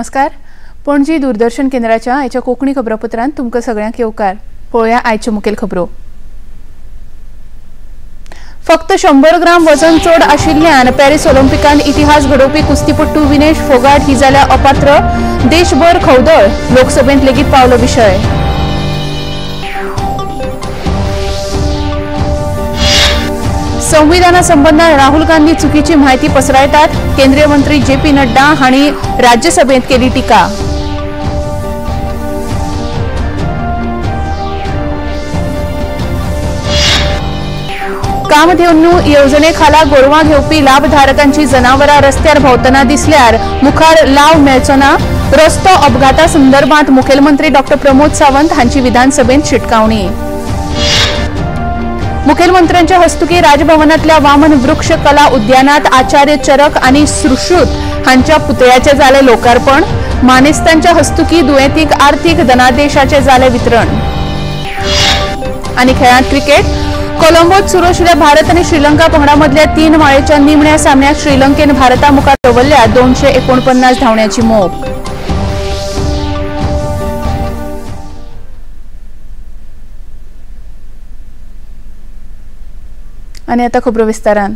नमस्कार. पणजी दूरदर्शन केंद्राच्या आयच्या कोंकणी खबरापत्रांत तुमकां सगळ्यांक येवकार. पळोवया आयच्यो मुखेल खबरो. फक्त 100 ग्राम वजन चड आशिल्ल्यान पॅरिस ऑलिम्पिकांत इतिहास घडोवपी कुस्तीपटू विनेश फोगाट ही जाल्या अपात्र. देशभर खवदळ, लोकसभेंत लेगीत पावलो विशय. संविधाना संबंधात राहुल गांधी चुकीची माहिती पसरायतात, केंद्रीय मंत्री जे पी नड्डा हांणी राज्यसभेत केली टीका. कामधेनू येवजणे खाला गोरवां घेवपी लाभधारकांची जनावरां रस्त्यार भोंवतना दिसल्यार मुखार लाव मेळचो ना. रस्तो अपघाता संदर्भात मुखेलमंत्री डॉ प्रमोद सावंत हांची विधानसभेत शिटकावणी. मुखेलमंत्र्यांच्या हस्तुकी राजभवनातल्या वामन वृक्ष कला उद्यानात आचार्य चरक आणि सुश्रुत हांच्या पुतळ्याचे जाले लोकार्पण. मानेस्तांच्या हस्तुकी दुयेंतीक आर्थिक धनादेशाचे जाले वितरण. आणि खेळांत क्रिकेट. कोलंबोत सुरू आशिल्ल्या भारत आणि श्रीलंका पंगडा मदल्या 3 माळेच्या निमण्या सामन्यात श्रीलंकेन भारता मुखार दवरल्या 249 धांवण्याची मोख. आणि आता खबरो विस्तारान.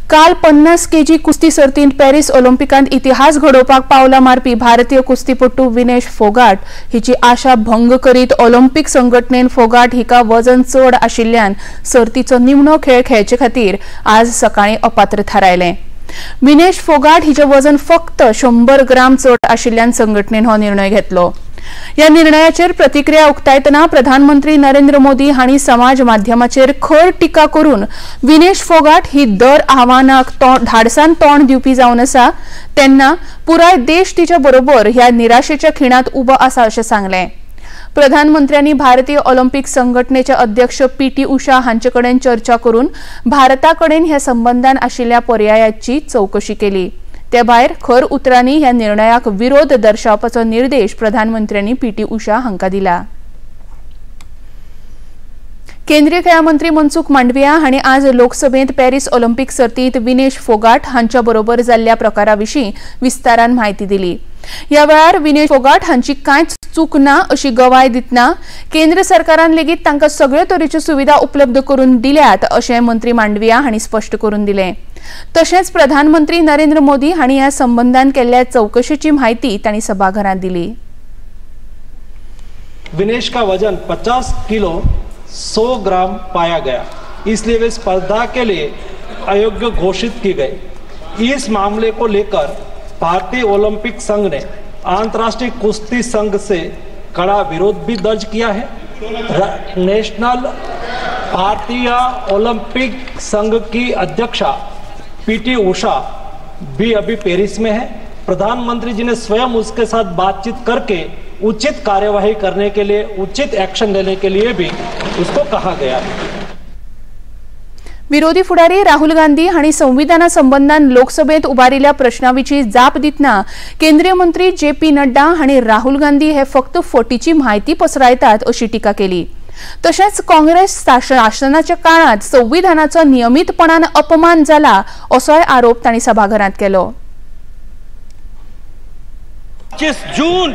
काल 50 केजी कुस्ती सर्तींत पॅरिस ऑलिम्पिकांत इतिहास घडोवपाक पावलां मारपी भारतीय कुस्तीपटू विनेश फोगाट हिची आशा भंग करीत ऑलिम्पिक संघटनेन फोगाट हिका वजन चड आशिल्ल्यान सर्तीचो निमणो खेळ खेळचे खातीर आज सकाळीं अपात्र थारायलें. विनेश फोगाट हिचें वजन फक्त 100 ग्राम चड आशिल्ल्यान संघटनेन हो निर्णय घेतलो. ह्या निर्णयाचेर प्रतिक्रिया उक्तायतना प्रधानमंत्री नरेंद्र मोदी हांणी समाज माध्यमाचेर खर टिका करून विनेश फोगाट ही दर आव्हानाक धाडसान तोंड दिवपी जावन आसा, तेन्ना पुराय देश तिच्या बरोबर ह्या निराशेच्या खिणांत उबो आसा अशें सांगलें. प्रधानमंत्र्यांनी भारतीय ऑलिम्पिक संघटनेचे अध्यक्ष पी टी उषा हांचे कडेन चर्चा करून भारता कडेन ह्या संबंदान आशिल्ल्या पर्यायाची चवकशी केली. ते भायर खर उतरांनी ह्या निर्णयाक विरोध दर्शावपाचो निर्देश प्रधानमंत्र्यांनी पी टी उषा हांकां दिला. केंद्रीय खेळां मंत्री मनसुख मांडविया हांणी आज लोकसभेंत पॅरिस ऑलिम्पिक सर्तींत विनेश फोगाट हांच्या बरोबर जाल्ल्या प्रकारा विशीं विस्तारान म्हायती दिली. ह्या वेळार विनेश फोगाट हांची कांयच चूक ना अशी गवाय दितना केंद्र सरकारान लेगीत तांकां सगळ्यो तरेच्यो सुविधा उपलब्ध करून दिल्यात अशें मंत्री मांडविया हांणी स्पश्ट करून दिलें. तशेंच प्रधानमंत्री नरेंद्र मोदी हांणी ह्या संबंधान केल्ल्या चवकशेची म्हायती तांणी सभाघरांत दिली. विनेश का वजन 50 किलो 100 ग्राम पाया गया, इसलिए वे स्पर्धा के लिए अयोग्य घोषित की गए. इस मामले को लेकर भारतीय ओलंपिक संघ ने अंतर्राष्ट्रीय कुश्ती संघ से कड़ा विरोध भी दर्ज किया है. नेशनल भारतीय ओलंपिक संघ की अध्यक्षा पीटी उषा भी अभी पेरिस में है. प्रधानमंत्री जी ने स्वयं उसके साथ बातचीत करके उचित कार्यवाही करने के लिए, उचित एक्शन लेने के लिए भी उसको कहा गया है. विरोधी फुडारी राहुल गांधी हांणी संविधाना संबंधान लोकसभेत उबारिल्ल्या प्रश्नाविशीं जाप दितना केंद्रीय मंत्री जे पी नड्डा हांणी राहुल गांधी हे फक्त फटीची म्हायती पसरायतात अशी टिका केली. तशेंच काँग्रेस शासनाच्या काळांत संविधानाचो नियमितपणान अपमान जाला असोय आरोप तांणी सभाघरांत केलो. 25 जून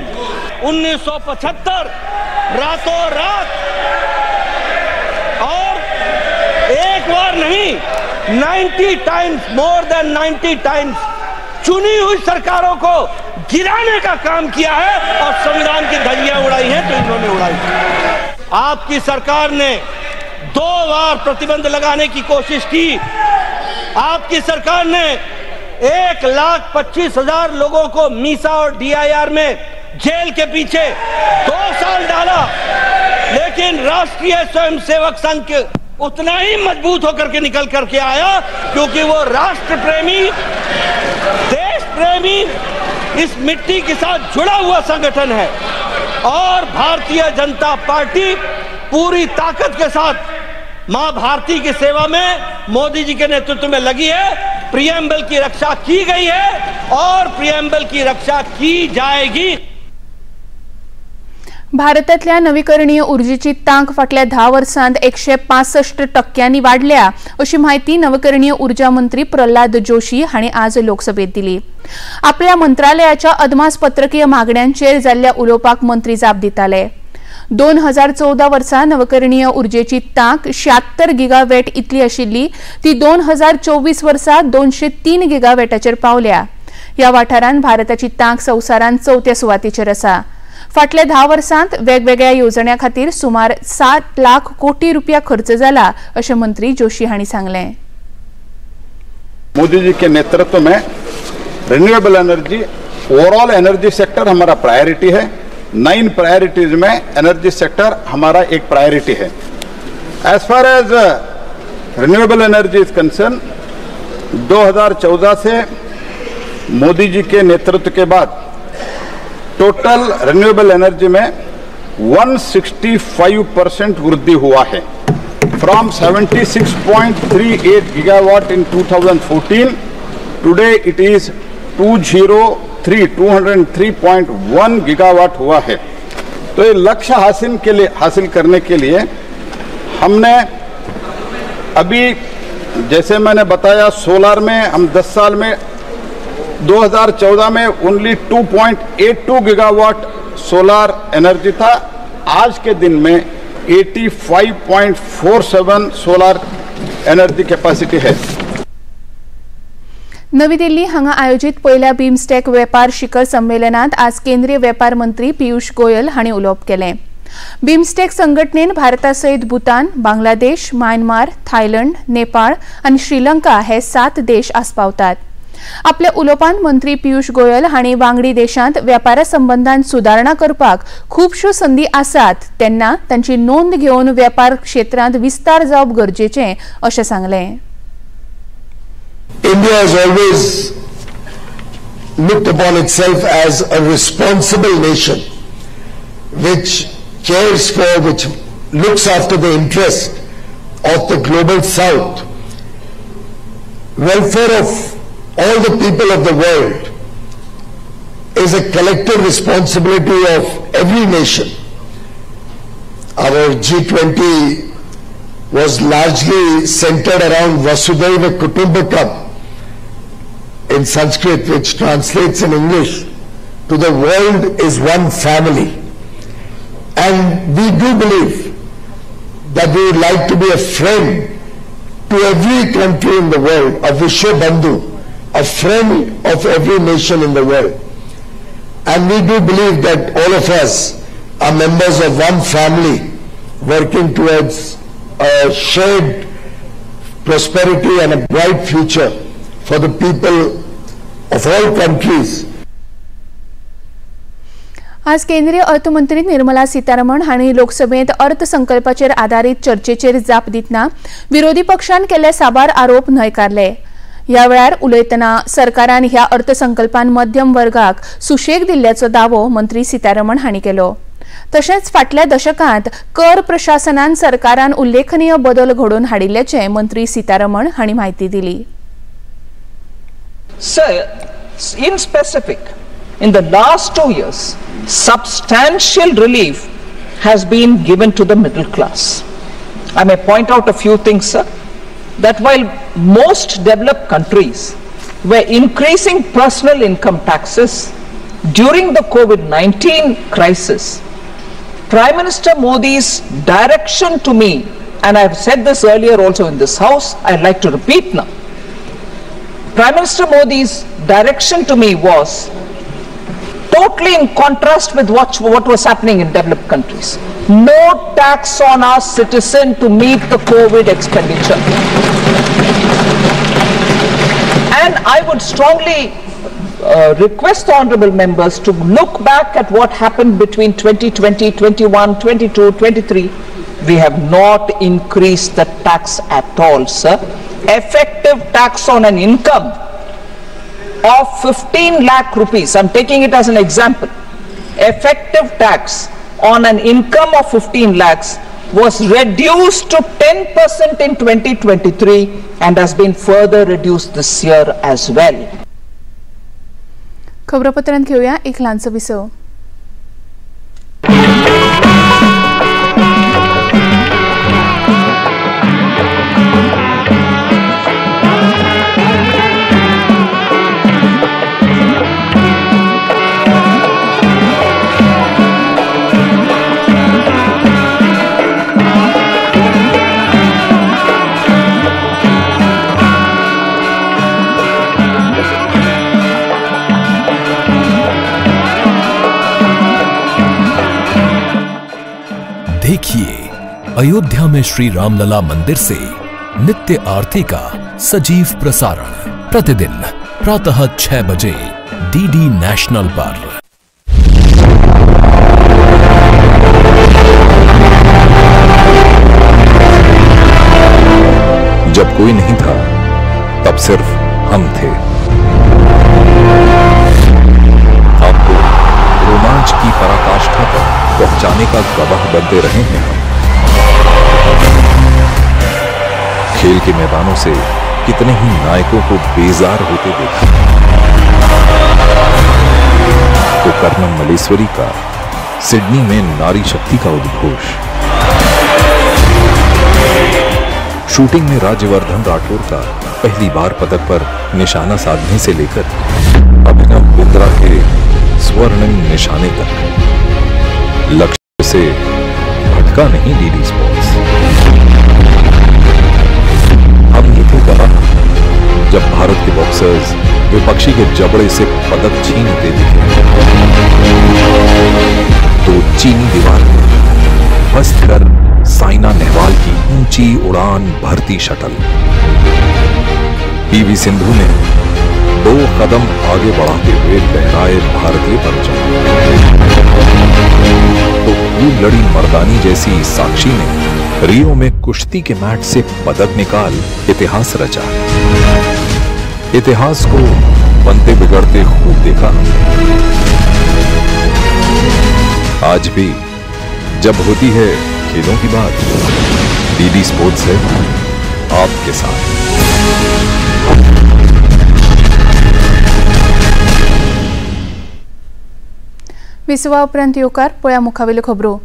1975 रातों रात और एक बार नहीं 90 टाइम्स, मोर देन 90 टाइम्स चुनी हुई सरकारों को गिराने का काम किया है और संविधान की धज्जियां उड़ाई हैं तो इन्होंने उड़ाई. आपकी सरकार ने 2 बार प्रतिबंध लगाने की कोशिश की. आपकी सरकार ने 1,25,000 लोगों को मीसा और डीआईआर में जेल के पीछे 2 साल डाला, लेकिन राष्ट्रीय स्वयंसेवक संघ उतना ही मजबूत होकर के निकल करके आया, क्योंकि वो राष्ट्र प्रेमी, देश प्रेमी, इस मिट्टी के साथ जुड़ा हुआ संगठन है. और भारतीय जनता पार्टी पूरी ताकत के साथ मां भारती की सेवा में मोदी जी के नेतृत्व में लगी है. प्रियम्बल की रक्षा की गई है और प्रियम्बल की रक्षा की जाएगी. भारतांतल्या नवीकरणीय ऊर्जेची तांक फाटल्या 10 वर्सांत 165% वाडल्या अशी म्हायती नवकरणीय ऊर्जा मंत्री प्रल्हाद जोशी हांणी आज लोकसभेत दिली. आपल्या मंत्रालयाच्या अदमासपत्रकीय मागण्यांचेर जाल्ल्या उलोवपाक मंत्री जाप दिताले. 2014 वर्सा नवकरणीय ऊर्जेची तांक 76 गिगावॅट इतली आशिल्ली ती 2024 वर्सा 203 गिगावॅटाचेर पावल्या. ह्या वाठारांत भारताची तांक संवसारांत चवथ्या सुवातेचेर आसा. फाटल्या 10 वर्सांत वेगवेगळ्या येवजण्यां खातीर सुमार 7 लाख कोटी रुपया खर्च जाला अशें मंत्री जोशी हांणी सांगलें. मोदी जी के नेतृत्व में renewable energy overall energy sector हमारा प्रायोरिटी है. 9 प्रायोरिटीज में एनर्जी सेक्टर हमारा एक प्रायोरिटी है. As far as renewable energy is concern, 2014 से मोदी जी के नेतृत्व के बाद टोटल रिन्यूएबल एनर्जी में 165% वृद्धि हुआ है. From 76.38 gigawatt in 2014, today it is 203.1 gigawatt हुआ है. तो ये लक्ष्य हासिल करने के लिए हमने अभी जैसे मैंने बताया सोलार में हम 10 साल में 2014 में ओनली 2.82 गीगावाट सोलार एनर्जी था. आज के दिन में 85.47 सोलार एनर्जी कैपेसिटी है. नवी दिल्ली हांगा आयोजित पयल्या बिमस्टेक वेपार शिखर संमेलनात आज केंद्रीय वेपार मंत्री पियूष गोयल हांणी उलोवप केलें. बिमस्टेक संघटनेन भारता सयत भूतान, बांगलादेश, म्यानमार, थायलंड, नेपाळ आनी श्रीलंका हे 7 देश आस्पावतात. आपल्या उलोवपांत मंत्री पियूष गोयल हांणी वांगडी देशांत वेपारा संबंदान सुदारणा करपाक खुबश्यो संदी आसात तेन्ना तांची नोंद घेवन वेपार क्षेत्रांत विस्तार जावप गरजेचें अशें सांगलें. India has always looked upon itself as a responsible nation which cares for, which looks after the interest of the global south. Welfare of all the people of the world is a collective responsibility of every nation. Our G20 was largely centered around Vasudhaiva Kutumbakam in Sanskrit, which translates in English to the world is one family. And we do believe that we would like to be a friend to every country in the world, a Vishwa Bandhu, a friend of every nation in the world. And we do believe that all of us are members of one family working towards a shared prosperity and a bright future for the people of all countries. आज केंद्रीय अर्थमंत्री निर्मला सीतारमण हांणी लोकसभेत अर्थसंकल्पाचेर आदारीत चर्चेचेर जाप दितना विरोधी पक्षान केल्ले साबार आरोप न्हयकारले. ह्या वेळार उलयतना सरकारान ह्या अर्थसंकल्पान मध्यम वर्गाक सुशेग दिल्ल्याचो दावो मंत्री सीतारमण हांणी केलो. तशेंच फाटल्या दशकांत कर प्रशासनान सरकारान उल्लेखनीय बदल घडोवन हाडिल्ल्याचें मंत्री सीतारमण हांणी म्हायती दिली. Sir, in specific, in the last 2 years, substantial relief has been given to the middle class. I may point out a few things, sir, that while most developed countries were increasing personal income taxes during the COVID-19 crisis, Prime Minister Modi's direction to me, and I have said this earlier also in this house, I'd like to repeat now, Prime Minister Modi's direction to me was totally in contrast with what was happening in developed countries. No tax on our citizen to meet the COVID expenditure. And I would strongly request the honorable members to look back at what happened between 2020, 21, 22, 23. We have not increased the tax at all, sir. Effective tax on an income of 15 lakh rupees, I'm taking it as an example, effective tax on an income of 15 lakhs was reduced to 10% in 2023 and has been further reduced this year as well. खबरपत्रांत घेऊया एक ल्हानसो विसव. अयोध्या में श्री रामलला मंदिर से नित्य आरती का सजीव प्रसारण प्रतिदिन प्रातः 6 बजे डीडी नेशनल पर। जब कोई नहीं था तब सिर्फ हम थे। आपको रोमांच की पराकाष्ठा पर पहुंचाने का गवाह बनते रहे हैं हम। खेल के मैदानों से कितने ही नायकों को बेजार होते देखा। तो कर्णम मल्लेश्वरी का सिडनी में नारी शक्ति का उद्घोष, शूटिंग में राज्यवर्धन राठौर का पहली बार पदक पर निशाना साधने से लेकर अभिनव बिंद्रा के स्वर्णिम निशाने तक, लक्ष्य से भटका नहीं डीडी स्पोर्ट्स। हम ही थे गवाह जब भारत के बॉक्सर्स विपक्षी के जबड़े से पदक छीनते दिखे, तो चीनी दीवार को ध्वस्त कर साइना नेहवाल की ऊंची उड़ान भरती शटल। पीवी सिंधु ने 2 कदम आगे बढ़ाते हुए लहराए भारतीय परचम। तो खूब लड़ी मर्दानी जैसी साक्षी ने रियो में कुश्ती के मैट से पदक निकाल इतिहास रचा। इतिहास को बनते बिगड़ते खूब देखा हमने। आज भी जब होती है खेलों की बात, डीडी स्पोर्ट्स है आपके साथ। विसवा उपरांत येवकार पळया मुखावेल्यो खबरो।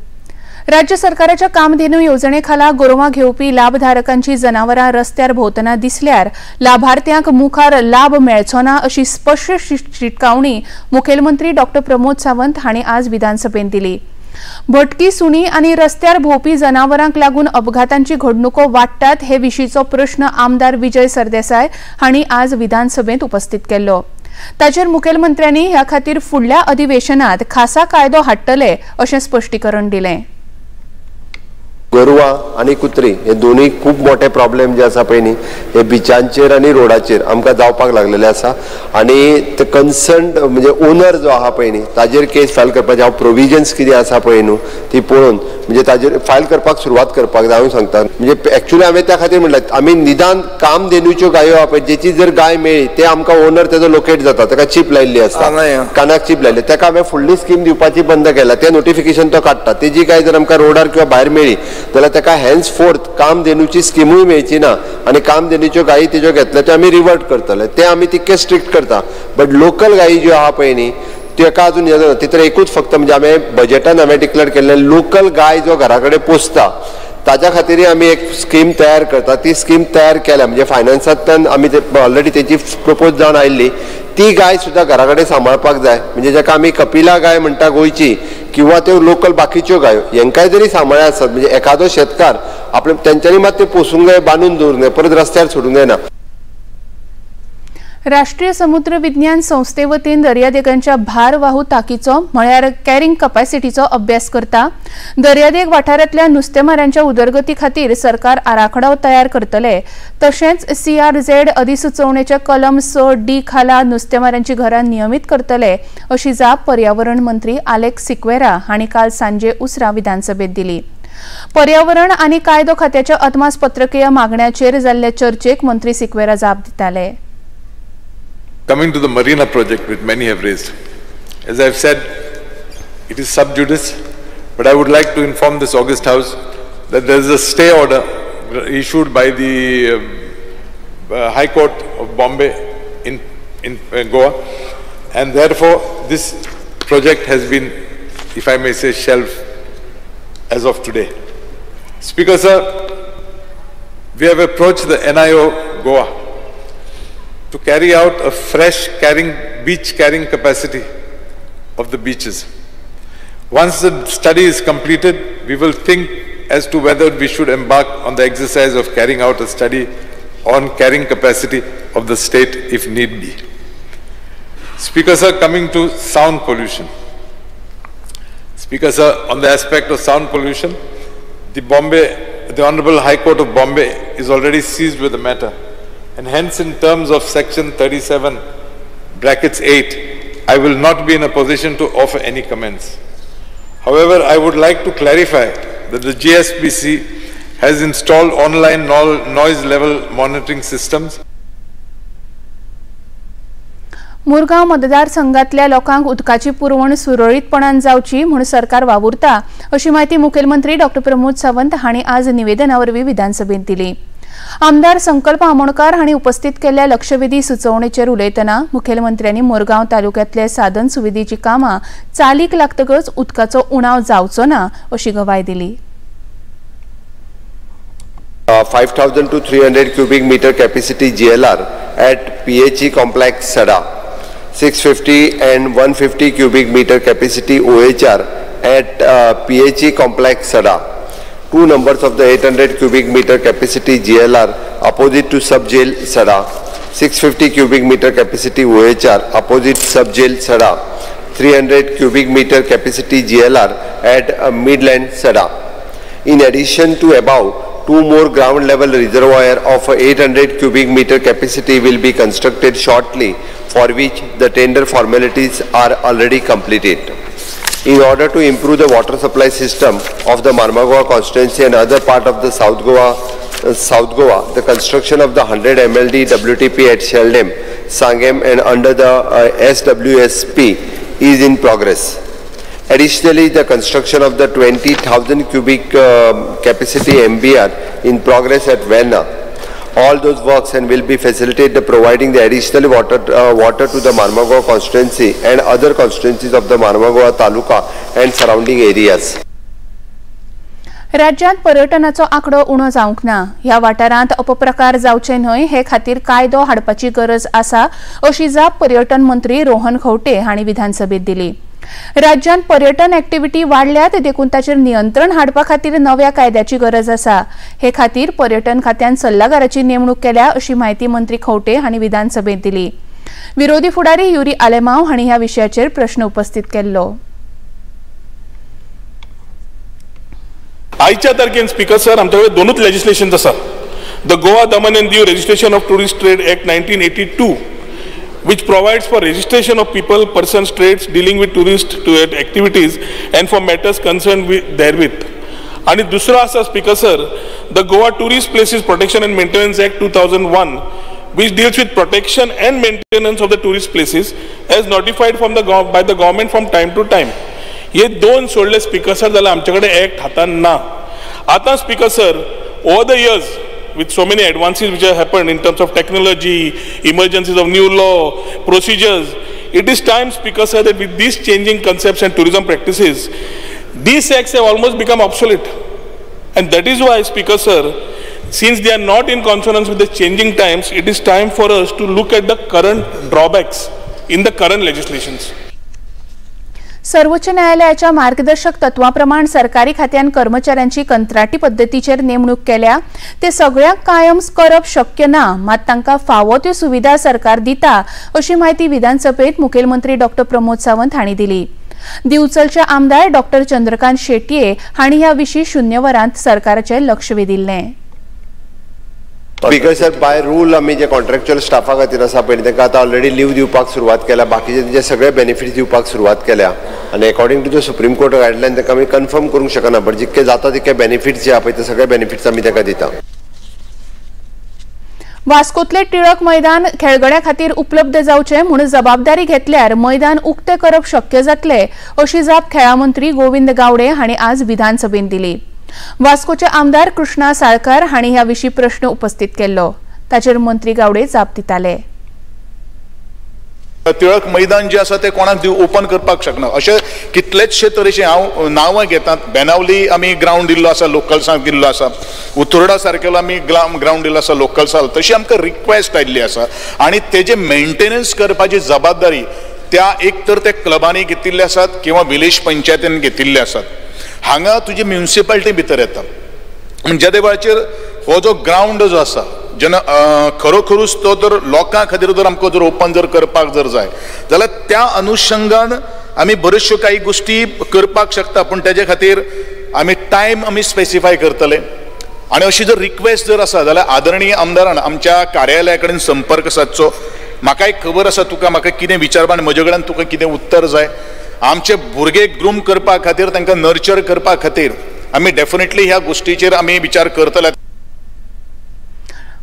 राज्य सरकाराच्या कामधेनू येवजणे खाला गोरवां घेवपी लाभधारकांची जनावरां रस्त्यार भोंवतना दिसल्यार लाभार्थ्यांक मुखार लाभ मेळचो ना अशी स्पश्ट शिटकावणी मुखेलमंत्री डॉक्टर प्रमोद सावंत हांणी आज विधानसभेंत दिली। भटकी सुणी आनी रस्त्यार भोंवपी जनावरांक लागून अपघातांची घडणुको वाडटात हे विशींचो प्रश्न आमदार विजय सरदेसाय हांणी आज विधानसभेंत उपस्थित केल्लो। ताचेर मुखेलमंत्र्यांनी ह्या खातीर फुडल्या अधिवेशनात खासा कायदो हाडटले अशें स्पश्टीकरण दिलें। गोरवां आनी कुत्री हे दोनूय खूब मोठे प्रॉब्लेम जे आसा पळय न्ही, हे बिचांचेर आनी रोडाचेर आमकां जावपाक लागलेले आसा। आनी ते कन्सर्न म्हणजे ओनर जो आहा पळय न्ही ताजेर केस फायल करपाचे हांव प्रोविजन्स कितें आसा पळय न्हू ती पळोवन म्हणजे ताजेर फायल करपाक सुरवात करपाक जाय हांव सांगता। म्हणजे एक्चुअली हांवें त्या खातीर म्हणलें आमी निदान काम धेनूच्यो गायो आहा पळय, जेची जर गाय मेळ्ळी ते आमकां ओनर तेजो लोकेट जाता, ताका चीप लायिल्ली आसता, कानाक चीप लायिल्ली, ताका हांवें फुडली स्कीम दिवपाची बंद केल्या। ते नोटिफिकेशन तो काडटा, तेजी गाय जर आमकां रोडार किंवा भायर मेळ्ळी जाल्यार ताका हेन्स फोर्थ कामधेनूची स्किमूय मेळची ना आनी कामधेनूच्यो गायी तेज्यो घेतल्या त्यो आमी रिवर्ट करतले, ते आमी तितके स्ट्रिक्ट करता। बट लोकल गायी ज्यो आहा पळय न्ही ताका अजून हें जायना। तितून एकूच फक्त म्हणजे हांवें बजेटान हांवें डिक्लेर केल्लें लोकल गाय जो घरा कडेन पोसता ताज्या खातीरय आमी एक स्कीम तयार करता। ती स्कीम तयार केल्या म्हणजे फायनान्सांतल्यान आमी ऑलरेडी तेजी प्रपोज जावन आयिल्ली, ती गाय सुद्दां घरा कडेन सांबाळपाक जाय। म्हणजे जाका आमी कपिला गाय म्हणटा गोंयची किंवा त्यो लोकल बाकीच्यो गायो हेंकाय जरी सांबाळ्ळे आसत म्हणजे एखादो शेतकार आपले तेंच्यांनी मात ते पोसूंक जाय, बांदून दवरूंक जाय, परत रस्त्यार सोडूंक जायना। राष्ट्रीय समुद्र विज्ञान संस्थे वतीन दर्यादेगांच्या भारवाहू ताकीचो म्हळ्यार कॅरिंग कपॅसिटीचो अभ्यास करता। दर्यादेग वाठारांतल्या नुस्तेमारांच्या उदरगती खातीर सरकार आराखडो तयार करतले। तशेंच CRZ अधिसुचोवणेच्या कलम 6D खाला नुस्तेमारांची घरां नियमीत करतले अशी जाप पर्यावरण मंत्री आलेक्स सिक्वेरा हांणी काल सांजे उसरां विधानसभेत दिली। पर्यावरण आनी कायदो खात्याच्या अदमासपत्रकीय मागण्याचेर जाल्ले चर्चेक मंत्री सिक्वेरा जाप दिताले। Coming to the Marina project, which many have raised, as I have said, it is sub judice, but I would like to inform this august house that there is a stay order issued by the High Court of Bombay in Goa, and therefore this project has been, if I may say, shelved as of today. Speaker sir, we have approached the NIO Goa to carry out a fresh beach carrying capacity of the beaches. Once the study is completed, we will think as to whether we should embark on the exercise of carrying out a study on carrying capacity of the state if need be. Speaker sir, coming to sound pollution. Speaker sir, on the aspect of sound pollution, The Honorable High Court of Bombay is already seized with the matter, and hence in terms of section 37 brackets 8, I will not be in a position to offer any comments. However, I would like to clarify that the GSPC has installed online noise level monitoring systems. Murgaon मतदारसंघातल्या लोकांक उदकाची पुरवण सुरळीतपणान जावची म्हूण सरकार वावुरता अशी माहिती मुखेलमंत्री डॉ प्रमोद सावंत हांणी आज निवेदना वरवीं विधानसभेंत दिली. आमदार संकल्प आमोणकार हांणी उपस्थित केल्ल्या लक्षवेधी सुचोवणेचेर उलयतना मुखेलमंत्र्यांनी मुरगांव तालुक्यांतले साधन सुविधेची कामां चालीक लागतकच उदकाचो उणाव जावचो ना अशी गवाय दिली. 5,000 to 300 cubic meter capacity GLR at PHE complex Sada, 650 and 150 cubic meter capacity OHR at PHE complex Sada, 2 numbers of the 800 cubic meter capacity GLR opposite to sub jail Sada, 650 cubic meter capacity OHR opposite sub jail Sada, 300 cubic meter capacity GLR at Midland Sada. In addition to above, 2 more ground level reservoir of 800 cubic meter capacity will be constructed shortly, for which the tender formalities are already completed. In order to improve the water supply system of the Marmagoa constituency and other part of the South Goa, the construction of the 100 MLD WTP at Sheldem, Sangem and under the SWSP is in progress. Additionally, the construction of the 20,000 cubic capacity MBR in progress at Verna. All those works and will be facilitated providing the additional water to the Marmagoa constituency and other constituencies of the Marmagoa taluka and surrounding areas. राज्यांत पर्यटनाचो आंकडो उणो जावंक ना. ह्या वाठारांत अपप्रकार जावचे न्हय हे खातीर कायदो हाडपाची गरज आसा अशी जाप पर्यटन मंत्री रोहन खंवटे हांणी विधानसभेत दिली. राज्यांत पर्यटन ऍक्टिव्हिटी वाडल्यात देखून ताचेर नियंत्रण हाडपा खातीर नव्या कायद्याची गरज आसा. हे खातीर पर्यटन खात्यान सल्लागाराची नेमणूक केल्या अशी माहिती मंत्री खंवटे हांणी विधानसभेत दिली. विरोधी फुडारी युरी आलेमाव हांणी ह्या विशयाचेर प्रश्न उपस्थित केल्लो. आयच्या तारखेन स्पीकर सर आमच्या कडेन दोनूच लेजिस्लेशन आसा. The Goa Daman and Diu registration of tourist trade act 1982 which provides for registration of people, persons, trades dealing with tourist to activities and for matters concerned with therewith. आणि दुसरो आसा speaker sir, the Goa tourist places protection and maintenance act 2001 which deals with protection and maintenance of the tourist places as notified from the by the government from time to time. हे दोन सोडले speaker sir जाल्यार आमचे कडेन act हातान ना. आतां speaker sir, over the years with so many advances which have happened in terms of technology, emergencies of new law, procedures, it is time, Speaker sir, that with these changing concepts and tourism practices, these acts have almost become obsolete. And that is why, Speaker sir, since they are not in consonance with the changing times, it is time for us to look at the current drawbacks in the current legislations. सर्वोच्च न्यायालयाच्या मार्गदर्शक तत्वाप्रमाण सरकारी खात्यान कर्मचाऱ्यांची कंत्राटी पद्दतीचेर नेमणूक केल्या. ते सगळ्यांक कायम करप शक्य ना, मात तांकां फावो त्यो सुविधा सरकार दिता अशी माहिती विधानसभेत मुखेलमंत्री डॉ प्रमोद सावंत हांणी दिली. दिवचलचे आमदार डॉ चंद्रकांत शेटये हांणी ह्या विशीं शून्य वरांत सरकाराचें लक्ष वेधिल्लें. स्पीकर सर, बाय रूल आमी जे कॉन्ट्रॅक्च्युअल स्टाफा खातीर आसा पळय तांकां आतां ऑलरेडी लीव दिवपाक सुरवात केल्या, बाकीचे तेंचे सगळे बेनिफिट्स दिवपाक सुरवात केल्या आनी according to the supreme court guideline तांकां आमी कन्फर्म करूंक शकना, बट जितके जाता तितके बेनिफिट्स जे आहा पळय ते सगळे बेनिफिट्स आमी तांकां दिता. वास्कोतले टिळक मैदान खेळगड्या खातीर उपलब्ध जावचें म्हूण जबाबदारी घेतल्यार मैदान उक्तें करप शक्य जातलें अशी जाप खेळां मंत्री गोविंद गावडे हांणी आज विधानसभेंत दिली. वास्कोचे आमदार कृष्णा साळकार हांणी ह्या विशीं प्रश्न उपस्थित केल्लो. ताचेर मंत्री गावडे जाप दिताले. टिळक मैदान जे आसा ते कोणाक ओपन करपाक शकना अशे कितलेचशे तरेचे हांव नांवां घेतात. बेनावली आमी ग्रावंड दिल्लो आसा लोकल्सांक दिल्लो आसा, उतोर्डा सारकेलो आमी ग्रावंड दिल्लो आसा लोकल्सांक, तशी आमकां रिक्वेस्ट आयिल्ली आसा आनी तेजे मेंटेनन्स करपाची जबाबदारी त्या एक तर त्या क्लबांनी घेतिल्ले आसात किंवा विलेज पंचायतीन घेतिल्ले आसात. हांगा तुजी म्युनिसिपालिटी भितर येता म्हणजे वेळाचेर हो जो ग्रावंड जो आसा जेन्ना खरोखरूच तो जर लोकां खातीर जर आमकां जर ओपन जर करपाक जर जाय जाल्यार त्या अनुशंगान आमी बऱ्योचश्यो काही गोश्टी करपाक शकता, पूण तेजे खातीर आमी टायम आमी स्पेसिफाय करतले आनी अशी जर रिक्वेस्ट जर आसा जाल्यार आदरणीय आमदारान आमच्या कार्यालया कडेन संपर्क सादचो. म्हाकाय खबर आसा तुका म्हाका कितें विचारपा आनी म्हजे कडेन तुका कितें उत्तर जाय. आमचे भुरगे ग्रूम करपा खातीर, तांकां नर्चर करपा खातीर आमी डेफिनेटली ह्या गोश्टीचेर आमी विचार करतले.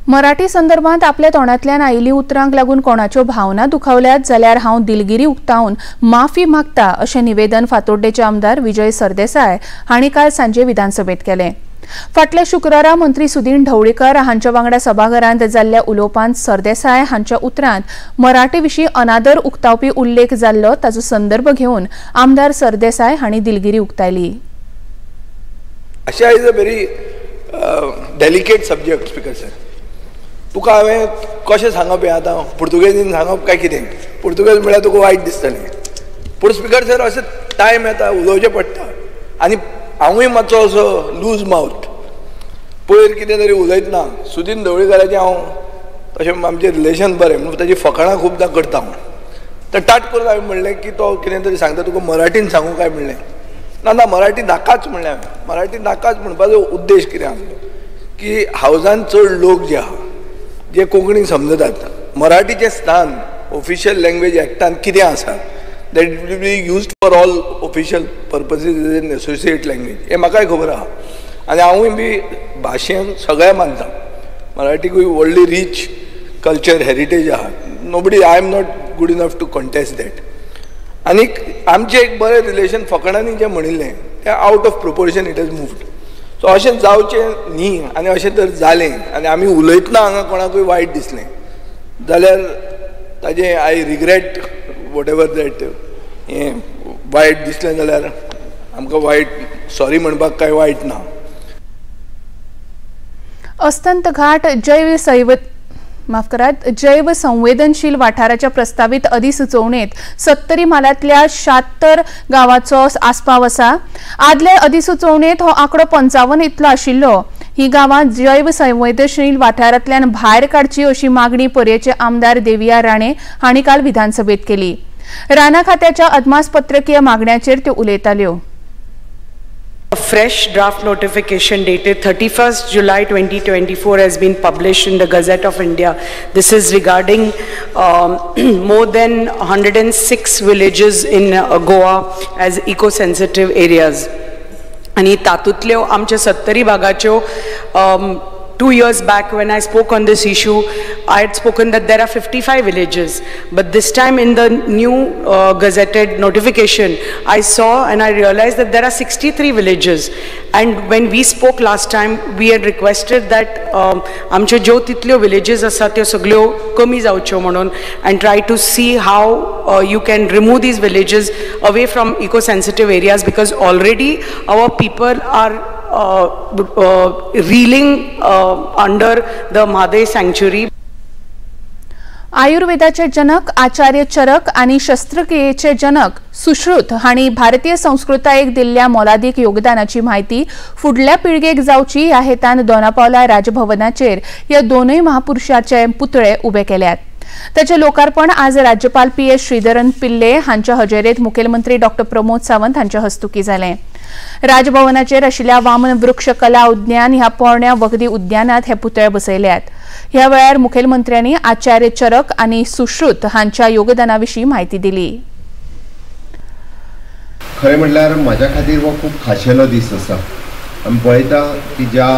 मराठी संदर्भात आपल्या तोंडांतल्यान आयिल्ली उतरांक लागून कोणाच्यो भावना दुखावल्यात जाल्यार हांव दिलगिरी उक्तावन माफी मागता अशें निवेदन फातोड्डेचे आमदार विजय सरदेसाय हांणी काल सांजे विधानसभेत केलें. फाटल्या शुक्रारा मंत्री सुदीन ढवळीकर हांच्या वांगडा सभाघरांत जाल्ल्या उलोवपांत सरदेसाय हांच्या उतरांत मराठी विशीं अनादर उक्तावपी उल्लेख जाल्लो ताचो संदर्भ घेवन आमदार सरदेसाय हांणी दिलगिरी उक्तायली. भाशा is a very delicate subject speaker sir. तुका हांवें कशें सांगप हें आतां पुर्तुगेजीन सांगप काय कितें? पुर्तुगेज म्हळ्यार तुका वायट दिसतलें. पूण स्पीकर सर अशें टायम येता उलोवचें पडटा आनी हांवूय मातसो असो लूज मावथ पयर कितें तरी उलयतना सुदीन ढवळीकराचें हांव तशें आमचें रिलेशन बरें म्हणून ताची फकाणां खुबदां करता हांव. तर ताट करून हांवें म्हणलें की तो कितें तरी सांगता तुका मराठीन सांगू काय म्हणलें. ना ना मराठी नाकाच म्हणलें हांवें. मराठी नाकाच म्हणपाचो उद्देश कितें आसलो की हावजान चड लोक जे आहा जे कोंकणी समजतात, मराठीचें स्थान ऑफिशियल लँग्वेज एक्टान कितें आसा that it will be used for all official purposes as an associate language हें म्हाकाय खबर आहा. आनी हांवूय बी भाशेन सगळें मानता. मराठीकूय व्हडली रीच कल्चर हेरिटेज आहा. Nobody, I am not good enough to contest that. आनीक आमचें एक बरें रिलेशन फकाणांनी जें म्हणिल्लें तें out of proportion it has moved. So अशें जावचें न्ही आनी अशें तर जालें आनी आमी उलयतना हांगा कोणाकूय वायट दिसलें जाल्यार ताजें I regret whatever that. हें वायट दिसलें जाल्यार आमकां वायट सॉरी म्हणपाक कांय वायट ना. अस्तंत घाट जैव संवेदनशील वाठाराच्या प्रस्तावित अधिसुचोवणेत 70 म्हालांतल्या 76 गांवाचो आस्पाव आसा. आदले अधिसुचोवणेत हो आंकडो 55 इतलो आशिल्लो. ही गांवां जैव संवेदनशील वाठारांतल्यान भायर काडची अशी मागणी पर्येचे आमदार देविया राणे हांणी काल विधानसभेत केली. राना खात्याच्या अदमासपत्रकीय मागण्याचेर त्यो उलयताल्यो. A fresh draft notification dated 31st July 2024 has been published in the Gazette of India. This is regarding more than 106 villages in Goa as eco-sensitive areas. आणि तातूंतल्यो आमच्या 70 भागाच्यो 2 years back when I spoke on this issue, I had spoken that there are 55 villages. But this time in the new gazetted notification, I saw and I realized that there are 63 villages. And when we spoke last time, we had requested that आमच्यो ज्यो तितल्यो villages आसा त्यो सगळ्यो कमी जावच्यो म्हणून and try to see how you can remove these villages away from eco-sensitive areas, because already our people are reeling under the Mhadei sanctuary. आयुर्वेदाचे जनक आचार्य चरक आणि शस्त्रक्रियेचे जनक सुश्रुत हांणी भारतीय संस्कृतायेक दिल्ल्या मोलादीक योगदानाची म्हायती फुडल्या पिळगेक जावची ह्या हेतान दोनापावला राजभवनाचेर ह्या दोनूय महापुरुषाचे पुतळे उबे केल्यात. ताचें लोकार्पण आज राज्यपाल पी.एस. श्रीधरन पिल्ले हांच्या हजेरेत मुखेलमंत्री डॉ. प्रमोद सावंत हांच्या हस्तुकी जालें. राजभवनाचेर आशिल्ल्या वामन वृक्ष कला उद्यान ह्या पोरण्या वखदी उद्यानात हे पुतळे बसयल्यात. ह्या वेळार मुखेलमंत्र्यांनी आचार्य चरक आनी सुश्रुत हांच्या योगदाना विशीं म्हायती दिली. खरें म्हणल्यार म्हाज्या खातीर हो खूब खाशेलो दीस आसा. आमी पळयता की ज्या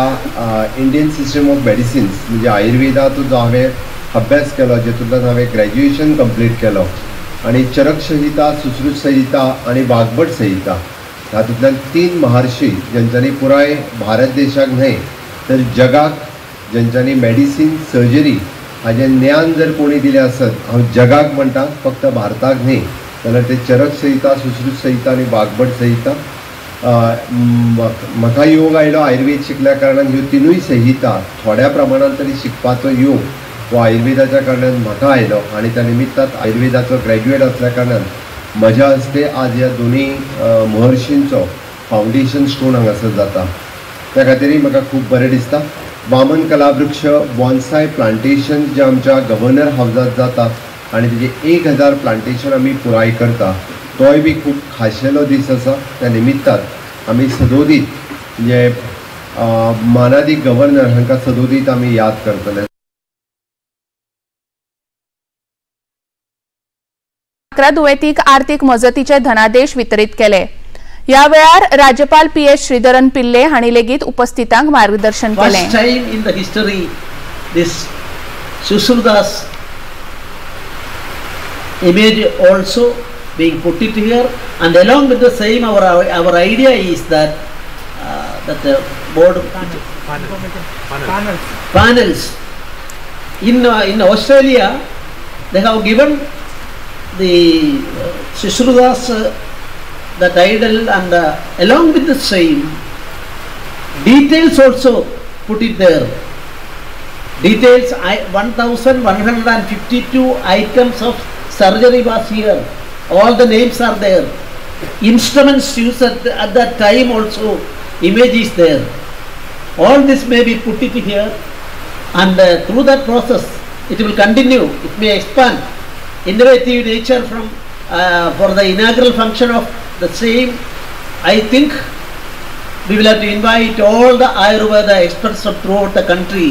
इंडियन सिस्टम ऑफ मेडिसिन्स म्हणजे आयुर्वेदाचो जो हांवें अभ्यास केलो, जेतूंतल्यान हांवें ग्रॅज्युएशन कंप्लीट केलो आनी चरक संहिता, सुश्रुत संहिता आनी वाग्भट संहिता हातूंतल्यान 3 महर्षी ज्यांच्यानी पुराय भारत देशाक न्हय तर जगाक ज्यांच्यानी मेडिसीन सर्जरी हाजें ज्ञान जर कोणी दिलें आसत, हांव जगाक म्हणटा फक्त भारताक न्हय, जाल्यार ते चरक संहिता, सुश्रुत संहिता आनी वाग्भट संहिता. म्हाका योग आयलो आयुर्वेद शिकल्या कारणान ह्यो 3 संहिता थोड्या प्रमाणान तरी शिकपाचो योग हो आयुर्वेदाच्या कारणान म्हाका आयलो आनी त्या निमित्तान आयुर्वेदाचो ग्रॅज्युएट असल्या कारणान म्हज्या हस्ते आज ह्या दोनूय महर्षींचो फावंडेशन स्टोन हांगासर जाता. त्या खातीरय म्हाका खूब बरें दिसता. वामन कलावृक्ष बॉन्साय प्लांटेशन जें आमच्या गव्हर्नर हावजांत जाता आनी तेजें 1000 प्लांटेशन आमी पुराय करता, तोय बी खूब खाशेलो दीस आसा. त्या निमित्तान आमी सदोदीत म्हणजे मानादीक गव्हर्नर हांकां सदोदीत आमी याद करतले. 11 दुयेंतीक आर्थिक मजतीचे धनादेश वितरीत केले. ह्या वेळार राज्यपाल पी.एस. श्रीधरन पिल्ले हांणी लेगीत उपस्थितांक मार्गदर्शन केलें. First time in the history this Sushruta's image also being put it here, and along with the same our idea is that that the board panels in Australia they have given the Sushruta's that idol, and along with the same details also put it there. Details 1152 items of surgery was here. All the names are there. Instruments used at that time also image is there. All this may be put it here, and through that process it will continue. It may expand. Innovative nature from for the inaugural function of the same. I think we will have to invite all the Ayurveda experts from throughout the country.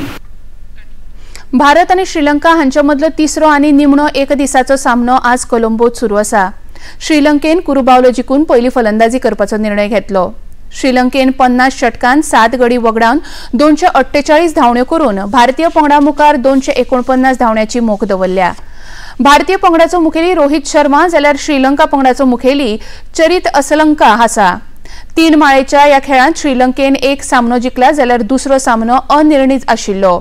Bharat आणि श्रीलंका हांचे मदलो तिसरो आनी निमणो एक दिसाचो सामनो आज कोलंबोत सुरू आसा. श्रीलंकेन कुरुबावलो जिखून पयली फलंदाजी करपाचो निर्णय घेतलो. श्रीलंकेन 50 षटकान 7 गडी वगडावन 248 धांवण्यो करून भारतीय पंगडा मुखार 249 धांवण्याची मोख दवरल्या. भारतीय पंगडाचो मुखेली रोहित शर्मा जाल्यार श्रीलंका पंगडाचो मुखेली चरित असलंका आसा. 3 माळेच्या ह्या खेळांत श्रीलंकेन एक सामनो जिखला जाल्यार दुसरो सामनो अनिर्णीत आशिल्लो.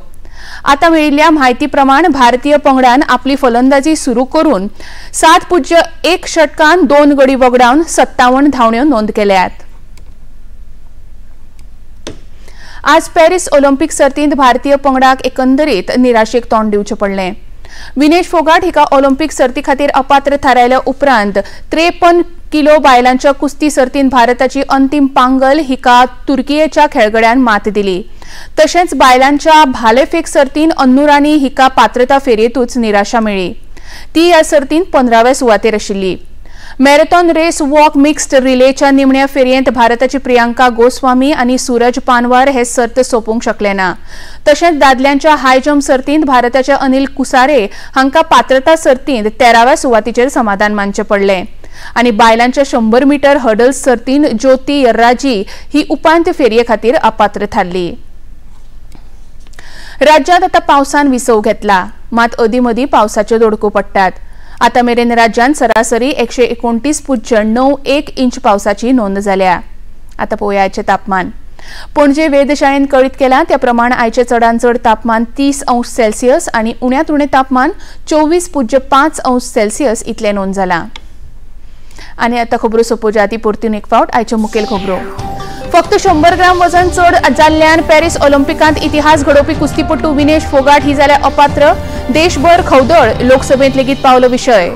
आता मेळिल्ल्या म्हायती प्रमाण भारतीय पंगडान आपली फलंदाजी सुरू करून 7.1 षटकान 2 गडी वगडावन 57 धांवण्यो नोंद केल्यात. आज पॅरिस ऑलिम्पिक सर्तींत भारतीय पंगडाक एकंदरीत निराशेक तोंड दिवचें पडलें. विनेश फोगाट हिका ऑलिम्पिक सर्ती खातीर अपात्र थारायल्या उपरांत 53 किलो बायलांच्या कुस्ती सर्तींत भारताची अंतिम पांगल हिका तुर्कियेच्या खेळगड्यान मात दिली. तशेंच बायलांच्या भालेफेक सर्तींत अन्नू रानी हिका पात्रता फेरयेंतूच निराशा मेळ्ळी. ती ह्या सर्तींत 15व्या सुवातेर आशिल्ली. मॅरेथॉन रेस वॉक मिक्स्ड रिलेच्या निमण्या फेरयेंत भारताची प्रियांका गोस्वामी आनी सूरज पानवार हे सर्त सोंपूंक शकले ना. तशेंच दादल्यांच्या हाय जंप सर्तींत भारताचे अनिल कुसारे हांकां पात्रता सर्तींत 13व्या सुवातेचेर समाधान मानचें पडलें. आनी बायलांच्या 100 मीटर हर्डल्स सर्तींत ज्योती यर्राजी ही उपांत्य फेरये खातीर अपात्र थारली. राज्यांत आतां पावसान विसव घेतला, मात अदीं मदीं पावसाच्यो दडको पडटात. आतां मेरेन राज्यांत सरासरी 129.91 इंच पावसाची नोंद जाल्या. आतां पळोवया आयचें तापमान. पणजे वेधशाळेन कळीत केलां त्या प्रमाण आयचें चडांत चड तापमान 30 अंश सेल्सियस आनी उण्यांत उणें तापमान 24.5 अंश सेल्सियस इतलें नोंद जालां. आनी आतां खबरो सोंपोवच्या आदीं परतून एक फावट आयच्यो मुखेल खबरो. फक्त 100 ग्राम वजन चड जाल्ल्यान पॅरिस ऑलिम्पिकांत इतिहास घडोवपी कुस्तीपटू विनेश फोगाट ही जाल्या अपात्र. देशभर खवदळ, लोकसभेंत लेगीत पावलो विशय.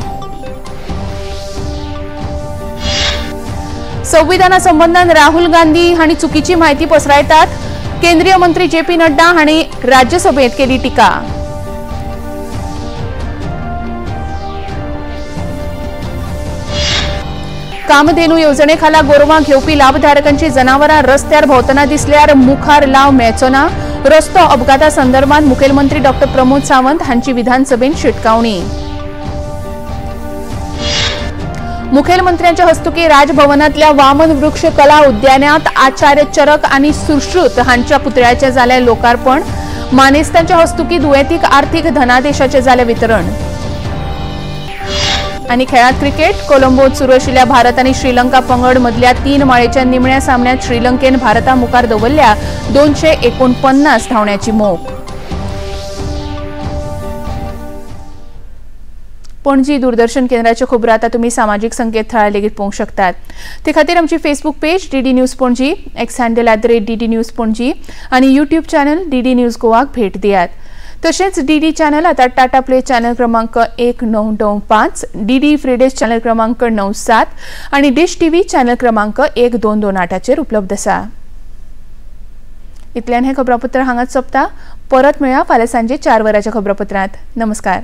संविधाना संबंधान राहुल गांधी हांणी चुकीची म्हायती पसरायतात, केंद्रीय मंत्री जे.पी. नड्डा हांणी राज्यसभेंत केली टिका. कामधेनू येवजणेखाला गोरवां घेवपी लाभधारकांची जनावरां रस्त्यार भोंवतना दिसल्यार मुखार लाव मेळचो ना. रस्तो अपघाता संदर्भात मुखेलमंत्री डॉ. प्रमोद सावंत हांची विधानसभेत शिटकावणी. मुखेलमंत्र्यांच्या हस्तुकी राजभवनातल्या वामन वृक्ष कला उद्यानात आचार्य चरक आणि सुश्रुत हांच्या पुतळ्याचे जालें लोकार्पण. मानेस्तांच्या हस्तुकी दुयेंतीक आर्थिक धनादेशाचे जालें वितरण. आनी खेळांत क्रिकेट. कोलंबोत सुरू आशिल्ल्या भारत आनी श्रीलंका पंगड मदल्या 3 माळेच्या निमण्या सामन्यात श्रीलंकेन भारता मुखार दवरल्या 249 धांवण्याची मोख. पणजी दूरदर्शन केंद्राच्यो खबरो आतां तुमी सामाजीक संकेतथळार लेगीत पळोवंक शकतात. ते खातीर आमची Facebook page DD news Panaji, X handle @DD news Panaji आनी यूट्यूब चॅनल डीडी न्यूज गोवाक भेट दियात. तशेंच डीडी चॅनल आतां टाटा प्ले चॅनल क्रमांक 1995, डीडी फ्रीडेज चॅनल क्रमांक 97 आनी डिश टीव्ही चॅनल क्रमांक 1228 उपलब्ध आसा. इतल्यान हें खबरापत्र हांगाच सोंपता. परत मेळया फाल्यां सांजे 4 वरांच्या खबरापत्रांत. नमस्कार.